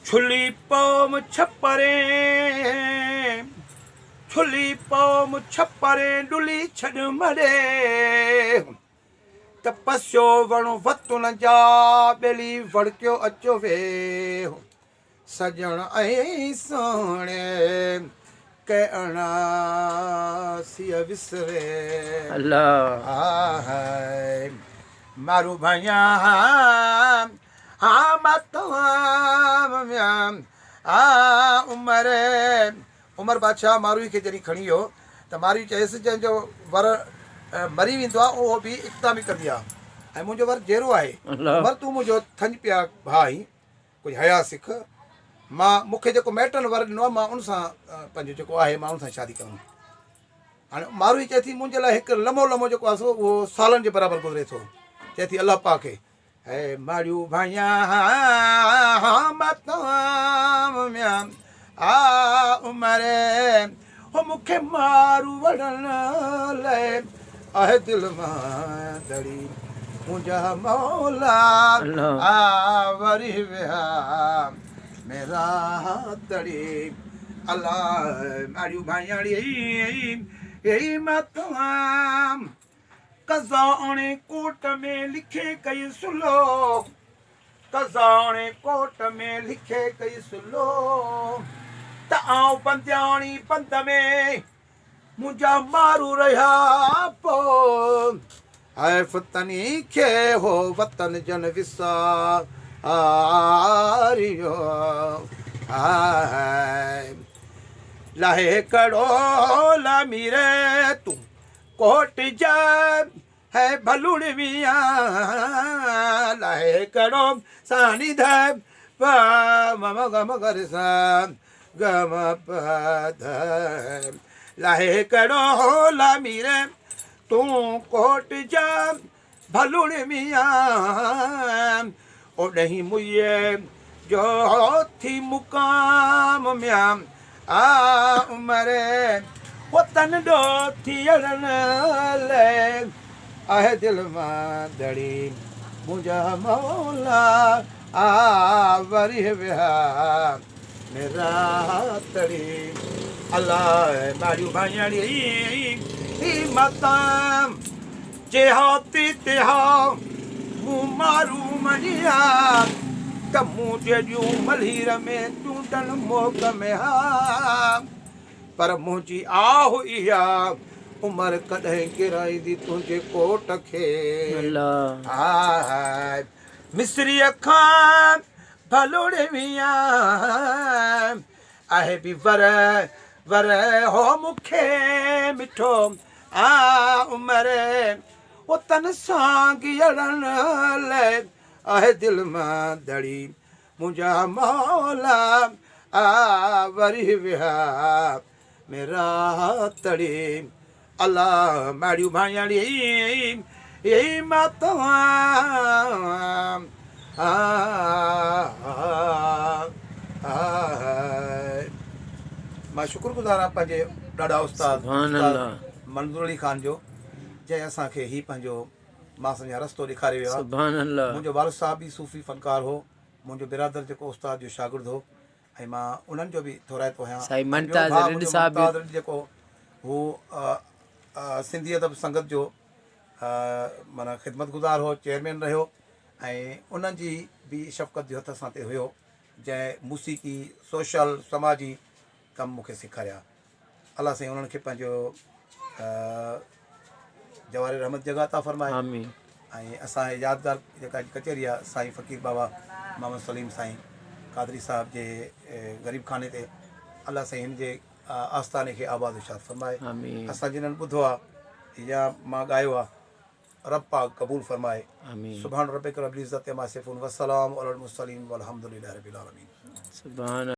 ڇلي پوم ڇپرين، ڇلي پوم ڇپرين، ڏلي ڇڏ مڙي. ته پسيو وڻ وطن جا، ٻيلي وڙڪيو اچو ويهه. سڄڻ ۽ سهڻي ڪي اڻاسيء وسري. الله. مارو ڀانيان ها متان آ عمر. عمر بادشاهه ماروئي کي جڏهن کڻي ويو ته ماروئي چيس جنهن جو ور مري ويندو آهي اهو به اقدامي ڪندي آهي ۽ منهنجو ور جيئرو آهي. عمر تون منهنجو ٿڃ پياڪ ڀاء آهين. ڪجهه حياء سک. مان مون کي جيڪو مائٽن ور ڏنو آهي مان ان سان پنهنجو جيڪو آهي مان ان سان شادي ڪندم. هاڻي ماروي چئي ٿي منهنجي لاء هڪ لمحو لمحو جيڪو آهي سو اهو سالن جي برابر گذري ٿو. چئي ٿي الله پاڪ کي هي ماڙيون ڀانيان متان آ عمر هو مون کي مارو وڙهڻ لئه آهي دل مان دڙي منهنجا مولا آ وري ويا ميرا تڙي الله ماڙيون ڀانياڙي اي متان قضا آڻي ڪوٽ ۾ لکي ڪئي سلو قضا آڻي ڪوٽ ۾ لکي ڪئي سلو ته آئون بندياڻي بند ۾ منهنجا مارو رهيا پو حيف تني کي هو وطن جن وساريو هاء لاهي ڪڙو لاميري تون ڪوٽ جا هي ڀلوڙ ميان لاهي ڪڙو ساني ڌ پ م م گ م گ ر س گ م پ ڌ لاهي ڪڙو لامير تون ڪوٽ جا ڀلوڙ ميان اوڏهين موئي جو ٿي مقام ميان آ عمر وطن ڏو ٿيڻ لئه آهي دل مان دڙي منهنجا مولا آ وري ويا ميرا تڙي الاء ماڙيون ڀانئڻي هي متان جي هاتي تي ها مون مارو مڃيا ته مون جيڏيون ملهير ۾ چونڊن موڪ ۾ ها پر منهنجي آه اها عمر ڪڏهن ڪيرائيندي تنهنجي ڪوٽ کي آء مصريء کان ڀلوڙ ويان آهي به ور ور هو مون کي مٺو آ عمر وطن سان گيڙڻ لئه آهي دل مان دڙي منهنجا مولا آ وري ويا ميرا تڙي الا ماڙيون ڀانئڙي اي ماتوان مان شڪر گذار آهيان پنهنجي ڏاڏا استاد منظور علي خان جو جنهن اسان کي هي پنهنجو مان سمجهان رستو ڏيکاري ويو آهي. منهنجو والد صاحب به صوفي فنڪار هو، منهنجو برادر جيڪو استاد جو شاگرد هو ۽ مان انهن جو به ٿورائتو آهيان. سائين ۽ ٻيو ممتاز ڀاء رند منهنجو صاحب به. ممتاز رند جيڪو هو سنڌي ادب سنگت جو معنيٰ خدمت گذار هو، چيئرمين رهيو ۽ انهن جي به شفقت جو هٿ اسان تي هيو جنهن موسيقي، سوشل، سماجي ڪم مون کي سيکاريا. الله سائين انهن کي پنهنجو جوار رحمت جڳهه عطا فرمائي. آمين. ۽ اسان هي يادگار جيڪا اڄ ڪچهري آ سائين فقير بابا محمد سليم سائين قادري صاحب جي غريب خاني تي الله سائين هن جي آستاني کي آباد و شاد فرمائي. آمين. اسان جنھن ٻڌو آ يا مان ڳايو آ رب پاڪ قبول فرمائي. آمين. سبحان ربک رب العزت عما يصفون وسلام علی المرسلين والحمد لله رب العالمين. سبحان.